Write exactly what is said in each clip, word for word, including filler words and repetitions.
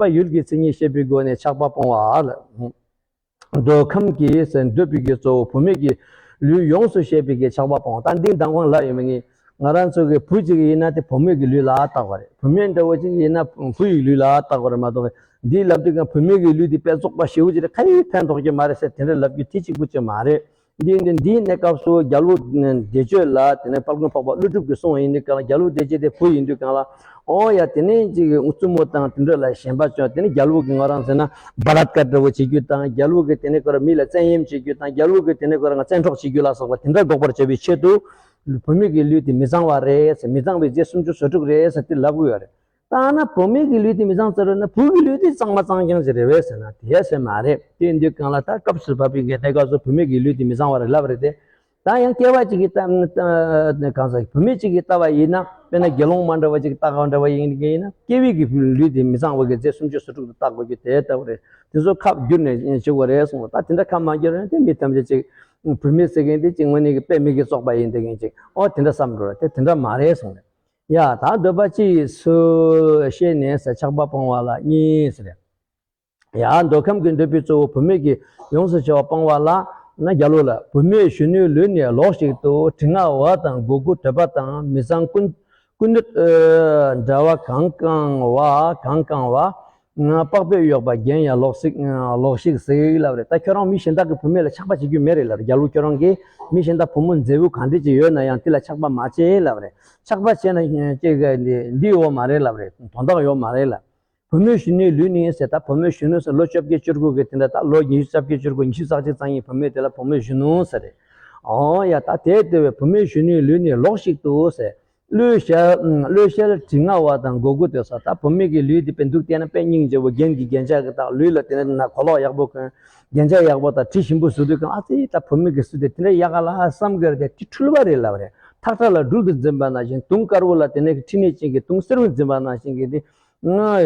པ་ཡུལ་གྱི་མཚན་ཉིད་བཤད་པའི་སྒོ་ནས་ཆགས་པ་སྤོང་བ་ལ། འདོད་ཁམས་ཀྱི་ཟེར་འདོད་པའི་གི་གཙོ་བོ་བུད་མེད་ཀྱི་ལུས་ཡོངས་སུ་ཤེས་པའི་གི་ཆགས་པ་སྤོང་བ། ད་འདི་མདང་དགོང་ལབ་ཡོད་མ་ངེས། ང་རང་ཚོ་གི་བུ་གཅིག་ཡིན་ན་དེ་བུ་མོའི་གི་ལུས་ལ་བཏགས་པ་རེད། བུད་མེད་འདྲ་བོ་གཅིག་ཡིན་ན་བུ་ཡི་ལུས་ལ་བཏགས་པ་རེད་མ་གཏོགས། འདི་ལབ་དུས་ཀྱང་བུད་མེད་ཀྱི་ལུས་འདི་དཔེ་རྫོགས་པ་ཞེ་པོ་ཅིག་རེད། ཁ་ཡི་ཕན་ཐོགས་ཀྱི་མ་རེད་ཟེར་དེ་འདྲ་ལབ་རྒྱུ་དེ་གཅིག་པུ་ཅིག་མ་རེད། འདི་འདི་འདིའི་གནས་སྐབས་སུ་རྒྱལ་པོ་བདེ་སྤྱོད་ལ་དེ་ནས་དཔལ་མགོན་འཕགས་པ་ཀླུ་སྒྲུབ་ཀྱིས་གསུངས་པ་ཡིན་དུས་གང་ལ། རྒྱལ་པོ་བདེ་སྤྱོད་དེ་བུ་ཡིན་དུས་གང་ལ། ཨོ་ཡ་དེ་ནས་ཅིག་བཙུན་མོ་དང་དེ་འདྲ་ལ་ཞེན་པ་བཅངས། དེ་ནས་རྒྱལ་པོ་གིས་ང་རང་ཟེར་ན་བ་ལ་ཀ་འདྲ་བོ་བྱེད་རྒྱུ་དང་། རྒྱལ་པོ་གིས་དེ་ནས་ཁོ་རང་མི་ལ་བཙན་གཡེམ་བྱེད་རྒྱུ་དང་། རྒྱལ་པོ་གིས་དེ་ནས་ཁོ་རང་བཙན་འཕྲོག་བྱེད་རྒྱུ་ལ་སོགས་པ་དེ་འདྲ་འགོག་པར་བྱ་བའི་ཆེད་དུ། བུད་མེད་ཀྱི་ལུས་དེ་མི་གཙང་བ་རེད་ཟེར། མི་གཙང་བའི་རྫས་སུམ་ཅུ་སོ་དྲུག་རེད་ཟེར་དེ་ལབ་དགོས་ཡོད་རེད། ད་ན་བུད་མེད་ཀྱི་ལུས་དེ་མི་གཙང་ཟེར་བ་ན་བུ་གི་ལུས་དེ་གཙང་མ་གཙང་རྐྱང་ཞིག་རེད་པས་ཟེར་ན་དེ་ཟེར་མ་རེད། དེ་འདི་གང་ལ་ད་སྐབས་སུ་བབ་པའི་གི་གནས་སྐབས་སུ་བུད་མེད་ཀྱི་ལུས་དེ་མི་གཙང་བ་རེད་ལབ་རེད་དེ། ད་ཡང་སྐྱེ་བ་གཅིག་གིས་ལྟ་ལྟ་གང་ཟག་བུད་མེད་གཅིག་གིས་ལྟ་བ་ཡིན་ན། དཔེར་ན་དགེ་སློང་མ་འདྲ་བ་གཅིག་ལྟ་ག་འདྲ་བ་ཡིན་གྱི་ཡིན་ན། སྐྱེ་བའི་གི་ལུས་དེ་མི་གཙང་བ་གི་རྫས་སུམ་ཅུ་སོ་དྲུག་ཏུ་བརྟག་དགོས་རྒྱུ་དེ་ལྟ་བུ་རེད། དེ་ཚོ་ཁ་བསྒྱུར་ནས་བྱེད་དགོས་རེད་གསུངས། ད་དེ་འདྲ་ཁ་མ་བསྒྱུར་ན་དེ་མི་ཐམས་ཅད་ཅིག་བུད་མེད་ཟེར་མཁན་དེ་ཅིག་དངོས་གནས་ཀྱི་དཔེ་མི་སྲིད་བཙོག་པ་ཡིན་བསྡད་མཁན་ཅིག་ཨོ་དེ་འདྲ་བསམ་འགྲོ་ར། དེ་དེ་འདྲ་མ་རེད་གསུངས་རེད། ཡ་ད་འདོད་པ་ཅི་ཡིས་སུ་ཤེས་ནས་ཟེར་ཆགས་པ་སྤོང་བ་ལ་གཉིས་ཟེར། ཡ་འདོད་ཁམས་ཀྱི་འདོད་པའི་གཙོ་བོ་བུད་མེད་ཀྱི་ཡོངས་སུ་ཤེས་པ་སྤོང་བ་ལ་ན། རྒྱལ་པོ་ལ་བུད་མེད་གཞོན་ནུའི་ལུས་ནི་ལོགས་ཤིག་ཏུ་དྲི་ང་བ་དང་མགོ་དགུ་དོད་པ་དང་མི་གཙང་ཀུན་ཀུན་ནུད་འདྲ་བ་གང་གང་བ་གང་གང་བ། པགས་པས་གཡོགས་པ་རྒྱན་ཡང་ལོགས་ཤིག་ལོགས་ཤིག་ཟེར་ལབ་རེད། ད་ཁྱོད་རང་མི་གཞན་དག་གི་བུད་མེད་ལ་ཆགས་པ་བྱེད་རྒྱུ་མེད་རེད་ལབ་རེད། རྒྱལ་པོ་ཁྱོད་རང་གིས་མི་གཞན་དག་བུ་མོ་མཛེས་པོ་གང་འདྲ་ཅིག་ཡོད་ན་ཡང་དེ་ལ་ཆགས་པ་མ་བྱེད་ལབ་རེད། ཆགས་པ་བྱས་ན་ཅིག་འདི་འདི་ཡོད་མ་རེད་ལབ་རེད། དོན་དག་ཡོད་མ་རེད་ལབ། བུད་མེད་གཞོན་ནུའི་ལུས་ནི་ཟེར། ད་བུད་མེད་གཞོན་ནུ་ཟེར་ལོ་བཅོ་བརྒྱད་བཅུ་དགུ་གི་དེ་འདྲ། ད་ལོ་ཉི་ཤུ་རྩ་བརྒྱད་བཅུ་དགུ་ཉི་ཤུ་རྩ་གཅིག་ཙམ་ཡིན་བུད་མེད་དེ་ལ་བུད་མེད་གཞོན་ནུ་ཟེར་རེད། ཨོ་ཡ་ད་དེ་ལྟ་བུའི་བུད་མེད་གཞོན་ནུའི་ལུས་ནི་ལོགས་ཤིག་ཏུ་ཟེར། གླུ་ཞལ་གླུ་ཞལ་དྲི་ང་བ་དང་མགོ་དགུ་དོད་པ། ད་བུད་མེད་ཀྱི་ལུས་དེ་དཔེ་འདུག་བལྟས་ན་དཔེ་སྙིང་རྗེ་བོ། རྒྱན་གྱི་རྒྱན་ཆ་གི་དག་ལུས་ལ་དེ་ནས་ན་གོ་ལོག་ཡག་པོ་གོན། རྒྱན་ཆ་ཡག་པོ་དང་དྲི་ཞིམ་པོ་བཟོ་དུས་གང་ཨ་ཙི་ད་བུད་མེད་ཀྱི་སུ་དེ་དེ་འདྲ་ཡག་ག་ལ་བསམ་གི་རེད་དེ། དྲི་འཁྲུལ་བ་རེད་ལབ་རེད། ཐག་ཁྲ་ལ་སྦྲུལ་གྱིས་འཛིན་པ་ནང་བཞིན། དུང་དཀར་པོ་ལ་དེ་ནས་ཁྲི་ནས་ཅན་གྱི་དུང་སེར་པོས་འཛིན་པ་ནང་བཞིན་གྱི་དེ།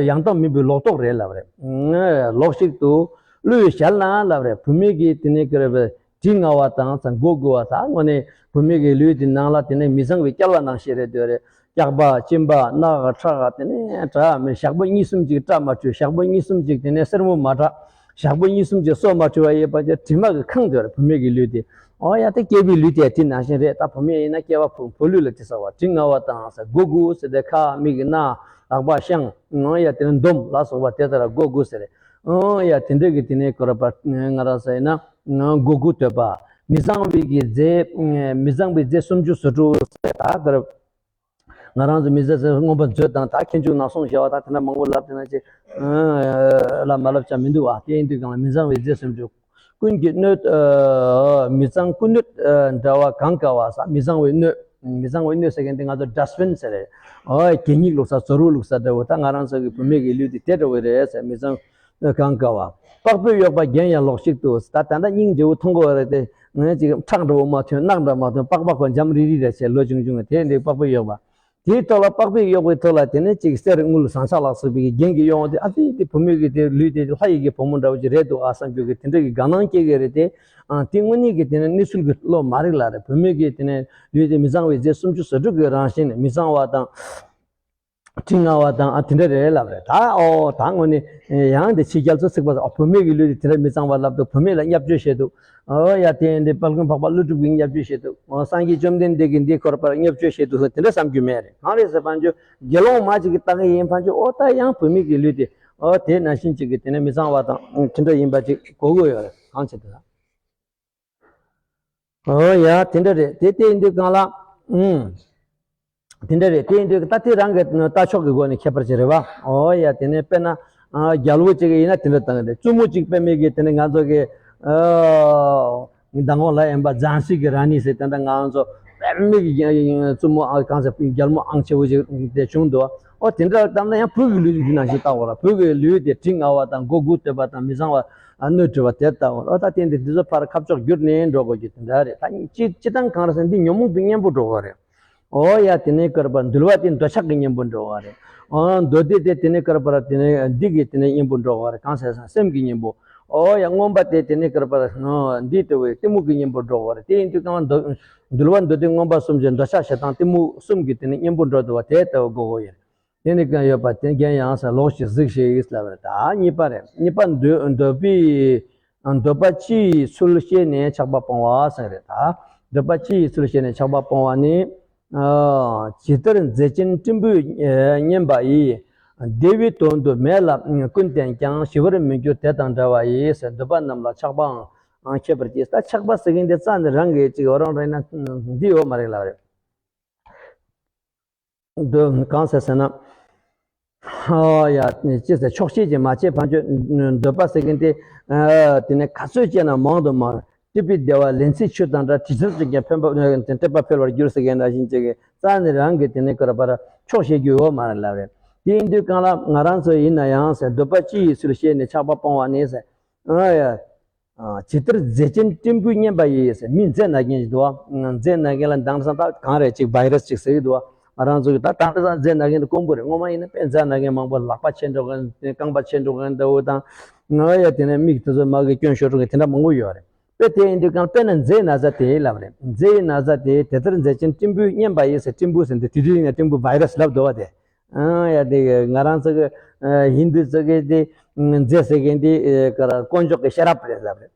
ཡང་དག་མིན་པའི་ལོག་རྟོག་རེད་ལབ་རེད། ལོགས་ཤིག་ཏུ་གླུ་ཞལ་ན་ལབ་རེད། བུད་མེད་ཀྱི་དེ་ནས་ཀྱི་རེད་པས། དྲི་ང་བ་དང་ས་མགོ་དགུ་བ། ད་དངོས་གནས་བུད་མེད་ཀྱི་ལུས་དེ་ནང་ལ་དེ་ནས་མི་གཙང་བའི་རྐྱལ་བ་ནང་བཞིན་རེད་འདོད་རེད། སྐྱག་པ་གཅིན་པ་རྣག་ཁྲག་དེ་ནས་དྲ་མི་ཞག་པོ་གཉིས་གསུམ་ཅིག་སྐྲ་མ་བྲུས། ཞག་པོ་གཉིས་གསུམ་ཅིག་དེ་ནས་སེར་མོ་མ་དྲ། ཞག་པོ་གཉིས་གསུམ་ཅིག་སོ་མ་བྲུས་པ་ཡོད་པ་ཅིག་དྲི་མ་གིས་ཁེངས་འདོད་རེད་བུད་མེད་ཀྱི་ལུས་དེ། ཨོ་ཡ་དེ་སྐྱེས་པའི་ལུས་དེ་དེ་ནང་བཞིན་རེད། ད་བུད་མེད་ཡིན་ན་སྐྱེ་བ་བུ་བུ་ལུས་ལ་དེ་ཟེར་བ། དྲི་ང་བ་དང་ས་མགོ་དགུ་ཟེར་ཏེ་ཁ་མིག་གི་སྣ་ལག་པ་བཤང་ཨོ་ཡ་དེ་ནས་འདོམ་ལ་སོགས་པ་དེ་ལྟར་མགོ་དགུ་ཟེར་རེད། ཨོ་ཡ་དེ་འདྲ་གི་དེ་ནས་ཀྱི་རེད་པས་ང་རང་ཟེར་ན་མགོ་དགུ་དོད་པ། མི་གཙང་བའི་གི་རྫས། མི་གཙང་བའི་རྫས་སུམ་ཅུ་སོ་དྲུག་ཟེར། ད་ཀྱི་རེད་པས་ང་རང་ཚོ་མི་ཚེ་ཟེར་མངོན་པ་མཛོད་དང་ད་མཁས་འཇུག་ནང་གསུངས་བཞག་པ་ད་དེ་འདྲ་མང་པོ་ལབ་དེ་ན་ཅིག་ལབ་མ་ལབ་ཆ་མི་འདུག་ཨ། དེ་ཡིན་དུས་གང་ལ་མི་གཙང་བའི་རྫས་སུམ་ཅུ། ཀུན་གྱི་སྣོད། མི་གཙང་ཀུན་སྣོད་འདྲ་བ་གང་དགའ་བ་ས། མི་གཙང་བའི་སྣོད། མི་གཙང་བའི་སྣོད་ཟེར་མཁན་དེ་ང་ཚོ་ཌ་སི་བིན་ཟེར་རེད། ཨོ་གད་སྙིགས་བླུགས་ས་བཙོག་རོ་བླུགས་ས་འདྲ་བོ། ད་ང་རང་ཚོ་གི་བུད་མེད་ཀྱི་ལུས་དེ་དེ་འདྲ་བོ་རེད་ཟེར། མི་གཙང་གང་དགའ་བ། པགས་པས་གཡོགས་པ་རྒྱན་ཡང་ལོགས་ཤིག་ཏུ། ད་ད་ལྟ་སྙིང་རྗེ་བོ་མཐོང་གི་ཡོད་རེད་དེ། ངས་ཅིག་ཁྲག་འདྲ་བོ་མ་ཐོན་རྣག་འདྲ་མ་ཐོན། པགས་པ་ཁོ་འཇམ་རི་རི་རེད་བྱས་ལོ་ཆུང་ཆུང་དེ་འདྲའི་པགས་པས་གཡོགས་པ། དེའི་ཐོག་ལ་པགས་པས་གཡོགས་པའི་ཐོག་ལ་དེ་ནས་ཅིག་གསེར་དངུལ་ཟངས་ལྕགས་ལ་སོགས་པའི་རྒྱན་གྱིས་གཡོགས་ཏེ་ཨ་ཙི་དེ་བུད་མེད་ཀྱི་དེ་ལུས་དེ་ལྷ་ཡི་གི་བུ་མོ་འདྲ་བོ་ཅིག་རེད་འདུག་ཨ་བསམ་རྒྱུ་གི་དེ་འདྲ་གི་དགའ་སྣང་སྐྱེ་གི་རེད་དེ། ཨ་དེ་དངོས་གནས་ཀྱི་དེ་ནས་གནས་ཚུལ་གྱི་བློ་མ་རིག་ལ་རེད། བུད་མེད་ཀྱི་དེ་ནས་ལུས་དེ་མི་གཙང་བའི་རྫས་སུམ་ཅུ་སོ་དྲུག་གི་རང་བཞིན་མི་གཙང་བ་དང་། དྲི་ང་བ་དང་ཨ་དེ་འདྲ་རེད་ལབ་རེད། ད་ཨོ་ད་དངོས་གནས་ཡང་དེ་ཕྱི་རྒྱལ་ཚོ་ཚིག་པ་ཨ་བུད་མེད་ཀྱི་ལུས་དེ་དེ་འདྲ་མི་གཙང་བ་ལབ་འདུག་བུད་མེད་ལ་བརྙས་བཅོས་བྱས་འདུག་ཨོ་ཡ་དེ་འདི་དཔལ་མགོན་འཕགས་པ་ཀླུ་སྒྲུབ་ཀྱིས་བརྙས་བཅོས་བྱས་འདུག་ཨོ་སངས་རྒྱས་བཅོམ་ལྡན་འདས་ཀྱིས་འདི་སྐོར་པར་བརྙས་བཅོས་བྱས་འདུག་ཟེར་དེ་འདྲ་བསམ་རྒྱུ་མེད་རེད། གང་རེད་ཟེར་བ་འཇོ་དགེ་སློང་མ་ཅིག་གིས་ལྟ་གི་ཡིན་བ་འཇོ། ཨོ་ད་ཡང་བུད་མེད་ཀྱི་ལུས་དེ་ཨོ་དེ་ནང་བཞིན་ཅིག་གི་དེ་ནས་མི་གཙང་བ་དང་དེ་འདྲ་ཡིན་པ་ཅིག་གོ་གི་ཡོད་རེད། གང་བྱེད་དེ་ལ། ཨོ་ཡ་དེ་འདྲ་རེད། དེ་དེ་ཡིན་དུས་གང་ལ། ཨུམ། དེ་འདྲ་རེད། དེ་ཡིན་དུས་ད་དེ་རང་གི་ལྟ་ཕྱོགས་ཀྱི་སྒོ་ནས་ཁྱད་པར་ཅིག་རེད་བ། ཨོ་ཡ་དེ་ནས་དཔེར་ན། ཨ་རྒྱལ་པོ་ཅིག་ཡིན་ན་དེ་འདྲ་བཏང་གི་རེད། བཙུན་མོ་ཅིག་དཔེ་མེད་ཀྱི་དེ་ནས་ང་ཚོ་གི་ཨ་མདང་དགོང་ལ་ཡིན་པ་ཛཱན་སི་གི་རཱ་ནི་ཟེར་དེ་འདྲ་ང་ཚོ་དཔེ་མེད་ཀྱི་བཙུན་མོ་ཨ་གང་ཟེར་རྒྱལ་མོ་ཨང་ཆེ་བོ་ཅིག་དེ་བྱུང་འདུག་ཨོ་དེ་འདྲ་བཏང་ན་ཡང་བུ་གི་ལུས་འདི་ནང་བཞིན་བཏང་བ་ར། བུ་གི་ལུས་དེ་དྲི་ང་བ་དང་མགོ་དགུ་དོད་པ་དང་མི་གཙང་བ་སྣོད་བྲི་བ་དེ་ལྟ་བུ། ཨོ་ད་དེ་འདི་འདི་ཚོ་ཕར་ཁ་ཕྱོགས་བསྒྱུར་ནས་འགྲོ་དགོས་ཀྱི་དེ་འདྲ་རེད། ད་སྤྱི་སྤྱི་བཏང་གང་རེད་ཟེར་ན་འདི་ཉོན་མོངས་པའི་གཉེན་པོ་འགྲོ་བ་རེད། ཨོ་ཡ་དེ་ནས་ཀར་པར་འདུལ་བ་དེ་འདོད་ཆགས་ཀྱི་གཉེན་པོ་འགྲོ་བ་རེད། ཨོ་མདོ་སྡེ་དེ་དེ་ནས་ཀར་པར་དེ་ནས་འདི་གི་དེ་ནས་གཉེན་པོ་འགྲོ་བ་རེད། གང་ཟེར་ན་སེམས་ཀྱི་གཉེན་པོ། ཨོ་ཡ་མངོན་པ་དེ་དེ་ནས་ཀར་པར་འདི་ལྟ་བུའི་གཏི་མུག་གི་གཉེན་པོ་འགྲོ་བ་རེད། དེ་ཡིན་དུས་གང་ལ་འདུལ་བ་མདོ་སྡེ་མངོན་པ་གསུམ་གྱི་འདོད་ཆགས་ཞེ་སྡང་གཏི་མུག་གསུམ་གྱི་དེ་ནས་གཉེན་པོ་འགྲོ་འདུལ་བ་དེ་ལྟ་བུ་དགོས་དགོས་ཡོད་རེད། དེ་ནི་གང་ཡོད་པ་དེ་རྒྱན་ཡང་ཟེར་ལོག་ཅིག་གཟིགས་ཤིག་ལབ་རེད། ད་གཉིས་པ་རེད། གཉིས་པ་འདོད་འདོད་པའི་འདོད་པ་ཅི་ཡི་ཚུལ་ཤེས་ནས་ཆགས་པ་སྤོང་བ་ཟེར་རེད། ད་འདོད་པ་ཅི་ཡི་ཚུལ་ཤེས་ནས་ཆགས་པ་སྤོང་བ་ནི། ཇི་ལྟར་མཛེ་ཅན་སྲིན་བུས་བསྙེན་པ་ཡིས། བདེ་བའི་དོན་དུ་མེ་ལ་ཀུན་བསྟེན་ཀྱང་། ཞི་བར་མི་འགྱུར་དེ་དང་འདྲ་བ་ཡིས། འདོད་པ་རྣམས་ལ་ཆགས་པའང་ཁྱད་པར་གྱིས། ད་ཆགས་པ་ཟེར་མཁན་དེ་རྩ་ནས་རང་གིས་ཅིག་འོ་རང་རེད་ན་འདི་ཡོད་མ་རེད་ལབ་རེད། འདོད་གང་ཟེར་ཟེར་ན། ཨ་ཡ་ཅི་ཟེར་ཆོག་ཤེས་ཀྱིས་མ་བྱས་ཕན་ཆོད་འདོད་པ་ཟེར་མཁན་དེ། དེ་ནས་ག་ཚོད་བྱས་ན་མང་དུ་མང་། སྲིད་པའི་བདེ་བ་ལན་ཚྭའི་ཆུ་དང་འདྲ། དྲི་ཟར་ཅིག་ཀྱང་ཕན་པ་སྲེད་པ་འཕེལ་བར་འགྱུར་ཟེར་མཁན་འདྲ་བཞིན་ཅིག་གིས་རྩ་ནས་རང་གིས་དེ་ནས་ཀར་པར་ཆོག་ཤེས་རྒྱུ་ཡོད་མ་རེད་ལབ་རེད། དེ་ཡིན་དུས་གང་ལ་ང་རང་ཚོ་ཡིན་ན་ཡང་ཟེར་འདོད་པ་ཅི་ཡི་ཚུལ་ཤེས་ནས་ཆགས་པ་སྤོང་བ་ནི་ཟེར། ཨ་ཡ། ཇི་ལྟར་མཛེ་ཅན་སྲིན་བུས་བསྙེན་པ་ཡིས། མི་མཛེ་ན་མཁན་ཞིག་འདུག་བ། མཛེ་ན་མཁན་ལ་དེང་སང་ད་གང་རེད་ཅིག་བྷའི་རས་ཅིག་ཟེར་གྱི་འདུག་བ། ང་རང་ཚོ་གི་ད་དེང་སང་མཛེ་ན་མཁན་དེ་དཀོན་པོ་རེད། སྔོན་མ་ཡིན་ན་དཔེ་མཛེ་ན་མཁན་མང་པོ་ལག་པ་ཆད་འགྲོ་མཁན་རྐང་པ་ཆད་འགྲོ་མཁན་འདྲ་བོ་དང་། ང་ཡ་དེ་ནས་མིག་དེ་ཚོ་མ་གི་སྐྱོན་ཤོར་འགྲོ་མཁན་དེ་འདྲ་མང་པོ་ཡོད་རེད། དཔེ་དེ་ཡིན་དུས་གང་དཔེར་ན་མཛེ་ན་ཚ་དེ་ལབ་རེད། མཛེ་ན་ཚ་དེ་དེ་ལྟར་མཛེ་ཅན་སྲིན་བུས་བསྙེན་པ་ཡིས་ཟེར། སྲིན་བུ་ཟེར་འདི་དེ་དུས་ཡིན་ན་སྲིན་བུ་བྷའི་རས་ལབ་འདུག་བ་དེ། ཨ་ཡ་དེ་ང་རང་ཚོ་གི་ཧིན་དུ་ཚོ་གི་དེ་མཛེ་ཟེར་མཁན་དེ་དཀོན་མཆོག་གི་ཤེས་རབ་རེད་ལབ་རེད།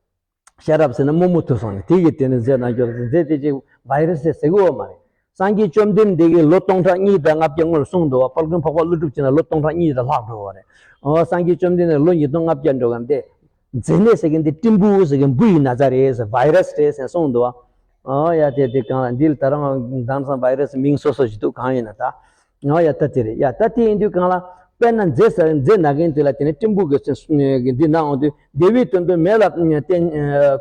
ཤེས་རབ་ཟེར་ན་རྨོ་མོ་ཐུག་སོང་ནས་དེ་གི་དེ་ནི་མཛེ་ན་འགྱུར་ཟེར། མཛེ་དེ་ཅིག་བྷའི་རས་ཟེར་ཟེར་གི་ཡོད་མ་རེད། སངས་རྒྱས་བཅོམ་ལྡན་འདས་ཀྱིས་ལོ་སྟོང་ཕྲག་གཉིས་དང་ལྔ་བརྒྱ་སྔོན་གསུངས་འདུག་བ། དཔལ་མགོན་འཕགས་པ་ཀླུ་སྒྲུབ་ཀྱི་ན་ལོ་སྟོང་ཕྲག་གཉིས་དང་ལྷག་འགྲོ་བ་རེད། ཨོ་སངས་རྒྱས་བཅོམ་ལྡན་འདས་ལོ་ཉིས་སྟོང་ལྔ་བརྒྱ་འགྲོ་གམ་དེ། མཛེ་ནད་ཟེར་མཁན་དེ་སྲིན་བུ་ཟེར་མཁན་འབུ་ཡི་ན་ཚ་རེད་ཟེར། བྷའི་རས་རེད་ཟེར་གསུངས་འདུག་བ། ཨོ་ཡ་དེ་དེ་གང་ལ་འདི་ལ་ད་རང་དེང་སང་བྷའི་རས་མིང་སོ་སོ་ཞིག་འདུག་གང་ཡིན་ན་ད། ཨོ་ཡ་ད་དེ་རེད་ཡ། ད་དེ་ཡིན་དུས་གང་ལ་དཔེར་ན་མཛེ་ཟེར་མཛེ་ན་མཁན་དེ་ལ་དེ་ནས་སྲིན་བུ་གི་འདི་ན་འོང་དུས་བདེ་བའི་དོན་དུ་མེ་ལ་བསྟེན་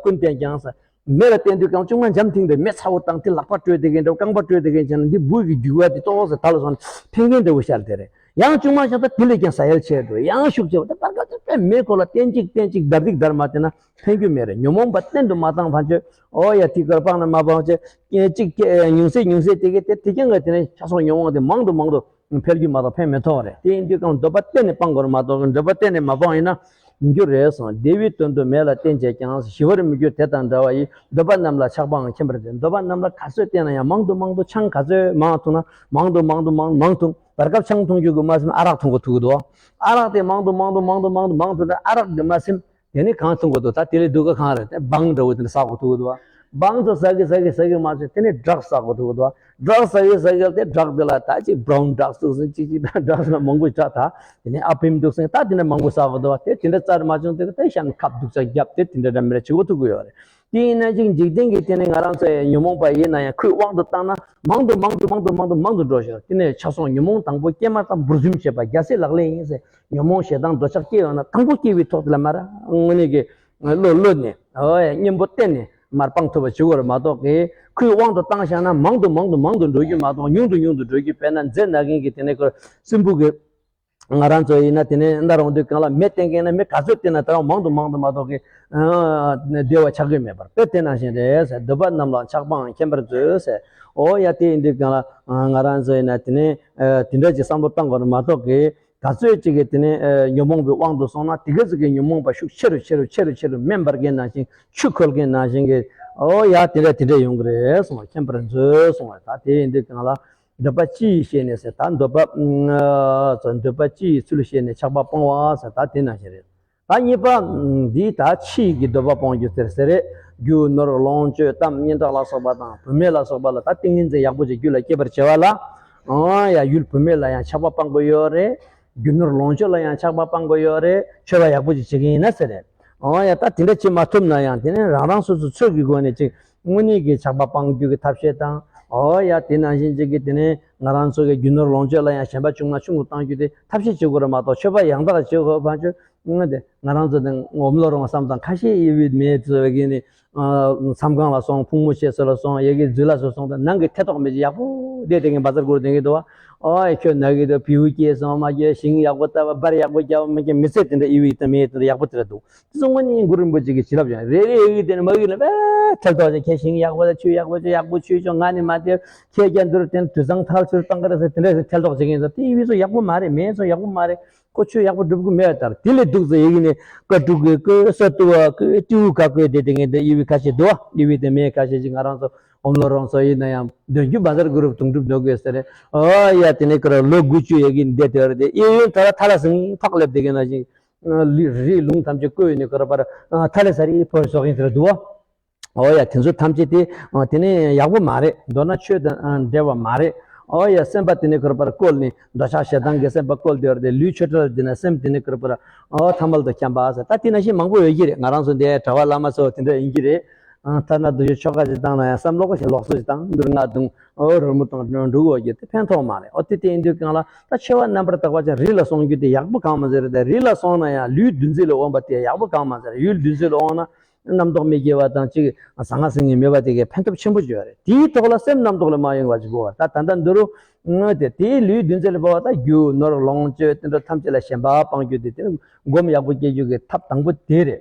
ཀུན་བསྟེན་ཀྱང་ཟེར། མེ་ལ་བསྟེན་དུས་གང་ཅུང་མ་འཇམ་ཐིང་དུ་མེ་ཚ་བོ་བཏང་དེ་ལག་པ་བཀྲུས་དེ་གིན་འདྲ་བོ་རྐང་པ་བཀྲུས་དེ་གིན་བྱས་ན་འདི་འབུ་གི་རྒྱུ་བ་དེ་ཏོག་ཙམ་ད་ལ་སོང་ནས་ཕན་མཁན་འདྲ་བོ་ཤར་དེ་རེད། ཡང་ཆུང་མ་ཞིག་ད་དེ་ལས་ཀྱང་ཟ་ཡལ་ཆེ་འགྲོ། ཡང་ཤུགས་ཆེ་བ་དེ་བར་སྐབས་དེ་དཔེ་མེད་ཁོ་ལ་བསྟན་ཅིག་བསྟན་ཅིག་བརྡར་སྡིག་བརྡར་མ་བསྟན་ན་ཕན་རྒྱུ་མེད་རེད། ཉོན་མོངས་པ་བསྟན་དུ་མ་བཏང་ཕན་ཆོད། ཨོ་ཡ་དེ་གར་སྤང་ན་མ་སྤང་ཆེ་ཅིག་ཉུང་ཟད་ཉུང་ཟད་དེ་གས་དེ་དེ་ཀྱང་ག་དེ་ནས་ཆ་སོགས་ཉོན་མོངས་དེ་མང་དུ་མང་དུ་འཕེལ་རྒྱུ་མ་གཏོགས་ཕན་མི་ཐོགས་རེད། དེ་ཡིན་དུས་ཀྱང་འདོད་པ་གཏན་ནས་སྤང་དགོས་རེད་མ་གཏོགས་འདོད་པ་གཏན་ནས་མ་སྤང་ཡིན་ན་མི་འགྱུར་རེད་གསུངས། བདེ་བའི་དོན་དུ་མེ་ལ་བསྟེན་བྱས་ཀྱང་། ཞི་བར་མི་འགྱུར་དེ་དང་འདྲ་བ་ཡི། འདོད་པ་རྣམས་ལ་ཆགས་པའང་མཁྱེན་པར་མཛོད། འདོད་པ་རྣམས་ལ་ག་ཚོད་བསྟེན་ན་ཡང་མང་དུ་མང་དུ་ཆང་ག་ཚོད་མང་འཐུང་ན་མང་དུ་མང་དུ་མང་མང་འཐུང་། བར་སྐབས་ཆང་འཐུང་རྒྱུ་གི་མ་ཟིན་ཨ་རག་འཐུང་གི་ཐུག་གི་འདུག་ཨ་རག་དེ་མང་དུ་མང་དུ་མང་དུ་མང་དུ་མང་འཐུང་ན་ཨ་རག་གི་མ་ཟིན་དེ་ནི་གང་འཐུང་གི་འདུག་ད་དེ་ལས་སྡུག་ག་གང་རེད། དེ་བང་འདྲ་བོ་དེ་ནི་ཟ་གི་ཐུག་གི་འདུག་བང་ཚོ་ཟ་གི་ཟ་གི་ཟ་གི་མ་ཟིན་དེ་ནི་ཌྲག་ཟ་གི་ཐུག་གི་འདུག་ཌྲག་ཟ་གི་ཟ་གི་དེ་ཌྲག་དེ་ལ་ད་ཅིག་བྷ་རའུན་ཌྲག་འདུག་ཟིན་ཅིག་ཅིག་ད་ཌྲག་ན་མང་པོ་ཅག་ད་དེ་ནས་ཨ་ཕིམ་འདུག་ཟིན་ད་དེ་ནས་མང་པོ་ཟ་གི་འདུག་དེ་དེ་འདྲ་རྩ་མ་བྱུང་དེ་དེ་ཤ་ནི་ཁབ་འདུག་ཅག་རྒྱབ་དེ་དེ་འདྲ་འདྲ་མི་འདྲ་བྱེད་དགོས་ཐུག་གི་ཡོད་རེད། དེ་ཡིན་ན་ཅིག་འཇིག་རྟེན་གྱི་དེ་ནས་ང་རང་ཚོ་ཉོན་མོངས་པ་ཡིན་ན་ཡང་ཁོའི་དབང་དུ་བཏང་ན་མང་དུ་མང་དུ་མང་དུ་མང་དུ་མང་དུ་འགྲོ་ཞིང་དེ་ནས་ཆ་སོགས་ཉོན་མོངས་དང་པོ་སྐྱེས་མ་ཐག་འབུར་འཛུམ་བྱེད་པ་རྒྱལ་སྲས་ལག་ལེན་ཡིན་ཟེར། ཉོན་མོངས་ཞེ་སྡང་འདོད་ཆགས་སྐྱེས་ཡོང་ན་དང་པོ་སྐྱེ་བའི་ཐོག་དེ་ལ་མར་དངོས་གནས་ཀྱི་བློ་གློད་ནས་ཨོ་ཡ་གཉེན་པོ་བསྟེན་ནས་མར་སྤང་ཐུབ་པ་བྱེད་དགོས་རེད་མ་གཏོགས་ཀྱི་ཁོའི་དབང་དུ་བཏང་བཞག་ན་མང་དུ་མང་དུ་མང་དུ་འགྲོ་རྒྱུ་མ་གཏོགས་ཉུང་དུ་ཉུང་དུ་འགྲོ་རྒྱུ། དཔེར་ན་མཛེ་ན་མཁན་གྱི་དེ་ནས་ཁོ་སྲིན་བུ་གི་ང་རང་ཚོ་ཡིན་ན་དེ་ནས་འདར་འོང་དུས་གང་ལ་མེ་བསྟེན་མཁན་ན་མེ་ག་ཚོད་བསྟེན་ན་ད་རུང་མང་དུ་མང་དུ་མ་གཏོགས་ཀྱི་བདེ་བ་ཆགས་ཀྱི་མེད་པར་དཔེ་དེ་ནང་བཞིན་རེད་ཟེར། འདོད་པ་རྣམས་ལ་ཆགས་པའང་མཁྱེན་པར་མཛོད་ཟེར། ཨོ་ཡ་དེ་ཡིན་དུས་གང་ལ་ང་རང་ཚོ་ཡིན་ན་དེ་ནས་དེ་འདྲ་ཅིག་བསམ་བློ་བཏང་དགོས་རེད་མ་གཏོགས་ཀྱི་ག་ཚོད་ཅིག་གིས་དེ་ནས་ཨ་ཉོན་མོངས་པའི་དབང་དུ་སོང་ན་དེ་ག་ཚོད་ཀྱི་ཉོན་མོངས་པ་ཤུགས་ཆེ་རུ་ཆེ་རུ་ཆེ་རུ་ཆེ་རུ་སྨིན་འབར་མཁན་ནང་བཞིན་ཆུ་ཁོལ་མཁན་ནང་བཞིན་གྱི་ཨོ་ཡ་དེ་འདྲ་དེ་འདྲ་ཡོང་གི་རེད་གསུངས་པ་མཁྱེན་པར་མཛོད་གསུངས་པ། ད་དེ་ཡིན་དུས་གང་ལ་འདོད་པ་ཅི་ཡིས་ཤེས་ནས་ཟེར། ད་འདོད་པ་ཨ་འདོད་པ་ཅི་ཡི་ཚུལ་ཤེས་ནས་ཆགས་པ་སྤོང་བ་ཟེར། ད་དེ་ནང་བཞིན་རེད། ད་གཉིས་པ་འདི་ད་ཕྱི་ཡི་གི་འདོད་པ་སྤོང་རྒྱུ་ཟེར་ཟེར་རེད། རྒྱུ་ནོར་ལོངས་སྤྱོད་གཏམ་སྙན་གྲགས་ལ་སོགས་པ་དང་བུད་མེད་ལ་སོགས་པ་ལ་ད་ཏིང་ངེ་འཛིན་ཡག་པོ་ཅིག་རྒྱུད་ལ་སྐྱེད་པར་བྱེད་པ་ལ་ཨང་ཡ་ཡུལ་བུད་མེད་ལ་ཡང་ཆགས་པ་སྤང་དགོས་ཡོད་རེད། རྒྱུ་ནོར་ལོངས་སྤྱོད་ལ་ཡང་ཆགས་པ་སྤང་དགོས་ཡོད་རེད། སྤྱོད་པ་ཡག་པོ་ཅིག་བྱེད་ཀྱི་ཡིན་ན་ཟེར་རེད། ཨང་ཡ་ད་དེ་འདྲ་བྱེད་མ་ཐུབ་ན་ཡང་དེ་ནས་རང་རང་སོ་སོ་ཚོད་ཀྱི་སྒོ་ནས་ཅིག་དངོས་གནས་ཀྱི་ཆགས་པ་སྤང་རྒྱུ་གི་ཐབས་ཤེས་དང་། ཨོ་ཡ་དེ་ནང་བཞིན་ཅིག་གི་དེ་ནས་ང་རང་ཚོ་གི་རྒྱུ་ནོར་ལོངས་སྤྱོད་ལ་ཡང་ཞེན་པ་ཆུང་མ་ཆུང་དུ་གཏང་རྒྱུ་དེ་ཐབས་ཤེས་བྱེད་དགོས་རེད་མ་གཏོགས་སྤྱོད་པ་ཡང་དག་བྱེད་དགོས་པ་ཆོས་ང་དེ་ང་རང་ཚོ་དེ་ངོ་མ་ལོ་རང་བསམ་དང་ཁ་ཤས་ཡི་བི་མེད་ཚོ་གི་ནི་མཚམས་ཁང་ལ་སོང་ཕུང་མོ་ཆེ་ཚོ་ལ་སོང་ཡ་གི་འཛུལ་ལ་སོ་སོང་དང་ནང་གི་ཐེ་གཏོགས་མེད་ཅིག་ཡག་པོ་བསྡད་དེ་གི་བ་ཛར་སྒོར་དེ་གི་འདུག་བ། ཨོ་ཡ་ཁྱོད་ན་གི་འདུག་བེའུ་སྐྱེས་སོང་མ་སྐྱེས་ཞིང་ཡག་པོ་ལྟ་བ་འབར་ཡག་པོ་རྒྱབ་མ་སྐྱེས་མི་ཚེ་དེ་འདྲ་ཡི་བི་དེ་མེད་དེ་འདྲ་ཡག་པོ་དེ་འདྲ་འདུག་དེ་ཚོ་དངོས་གནས་གུ་རུ་རིན་པོ་ཆེ་གི་བྱིན་རླབས་ཀྱང་རེ་རེ་ཡི་དེ་ནི་མ་གི་ལ་བས་ཐལ་ཐོག་ཅིག་ཁྱེད་ཞིང་ཡག་པོ་ལ་ཆུ་ཡག་པོ་ཆུ་ཡག་པོ་ཆུ་ཆོག་ང་ནི་མ་དེ་ཁྱེད་ཀྱང་འདུར་དེ་དུད་ཚང་ཐལ་ཚུར་བཏང་གི་རེད་ཟེར་དེ་འདྲ་ཟེར་ཐལ་ཐོག་ཅིག་ཡིན་ཟེར་དེ་ཡི་བི་ཚོ་ཡག་པོ་མ་རེད། མེད་ཚོ་ཡག་པོ་མ་རེད། ཁོ་ཆོས་ཡག་པོ་སྒྲུབ་གི་མེད་ལྟར་དེ་ལས་སྡུག་ཚེ་ཡི་གི་ནི་ཀ་དྲུག་གི་ཀི་ས་ཏུ་བ་ཀི་ཏིའུ་ཀ་ཀོས་དེ་དེ་ངས་དེ་ཡི་བི་ཁ་ཤས་འདུག་བ། ཡི་བི་དེ་མེད་ཁ་ཤས་ཅིག་ང་རང་ཚོ་ ཧོམ་ལོ་རོང་སོ་ཡིན་ན་ཡང་འདོན་རྒྱུ་བ་ཟར་གུ་རུབ་དུང་སྒྲུབ་འདོན་དགོས་ཟེར། ཨོ་ཡ་དེ་ནས་ཁོ་ར་ལོ་དགུ་བཅུ་ཡས་ཀྱི་འདས་དེ་བར་དེ་གཡས་གཡོན་ད་ལ་ཐ་ལ་ཟིང་ཕག་ལེབ་དེ་གི་ན་ཞིག་རི་ལུང་ཐམས་ཅད་བསྐོར་ནས་ཁོ་ར་པར་ཐ་ལེ་ས་རི་ཕོ་སོག་ཡིན་ཟེར་འདུག་བ། ཨོ་ཡ་དེ་ཚོ་ཐམས་ཅད་དེ་དེ་ནས་ཡག་པོ་མ་རེད། མདོར་ན་ཆོས་དང་འབྲེལ་བ་མ་རེད། ཨོ་ཡ་སེམས་པ་དེ་ནས་ཁོ་ར་པར་བཀོལ་ནས་འདོད་ཆགས་ཞེ་སྡང་གི་སེམས་པ་བཀོལ་དེ་བར་དེ་ལུས་ཆོས་བྲལ་དེ་ན་སེམས་དེ་ནས་ཁོ་ར་པར་ཨོ་ཐ་མལ་དུ་འཁྱམས་པ་ཟེར། ད་དེ་ན་ཞིག་མང་པོ་ཡོད་ཀྱི་རེད། ང་རང་ཚོ་འདི་གྲྭ་བ་བླ་མ་ཚོ་དེ་འདྲ་ཡིན་གྱི་རེད། ཐ་ན་དུ་ཆོ་ཆོ་ག་ཅིག་བཏང་ན་ཡང་བསམ་བློ་ཁོ་ཞིག་ལོག་སོ་ཞིག་བཏང་འདུར་ང་བརྡུང་ཨོ་རོལ་མོ་བཏང་འགྲོ་འོ་ཡོད་དེ་ཕན་ཐོགས་མ་རེད། ཨོ་དེ་དེ་ཡིན་དུས་གང་ལ་ད་ཆེ་བ་རྣམ་པར་དག་པ་ཅན་རི་ལ་སོང་རྒྱུ་དེ་ཡག་པོ་གང་མ་ཟེར་རེད། རི་ལ་སོང་ན་ཡང་ལུས་བདུད་རྩི་ལས་འོངས་པ་དེ་ཡག་པོ་གང་མ་ཟེར། ཡུལ་བདུད་རྩི་ལ་འོངས་ན་རྣམ་རྟོག་མི་སྐྱེ་བ་དང་གཅིག་ཟང་ངེ་ཟིང་ངེ་མེད་པ་དེ་གའི་ཕན་ཐོགས་ཆེན་པོ་ཅིག་ཡོད་རེད། དེའི་ཐོག་ལ་སེམས་རྣམ་རྟོག་ལས་མ་ཡེངས་པ་ཅིག་དགོས་པ། ད་ད་ལྟ་འདི་རུ་ཨོ་དེ་དེའི་ལུས་བདུད་རྩི་ལས་འབབ་པ་ད་རྒྱུ་ནོར་ལོངས་སྤྱོད་དེ་འདྲ་ཐམས་ཅད་ལ་ཞེན་པ་སྤང་རྒྱུ་དེ་དེ་སྒོམ་ཡག་པོ་སྐྱེ་རྒྱུ་གི་ཐབས་དང་པོ་དེ་རེད།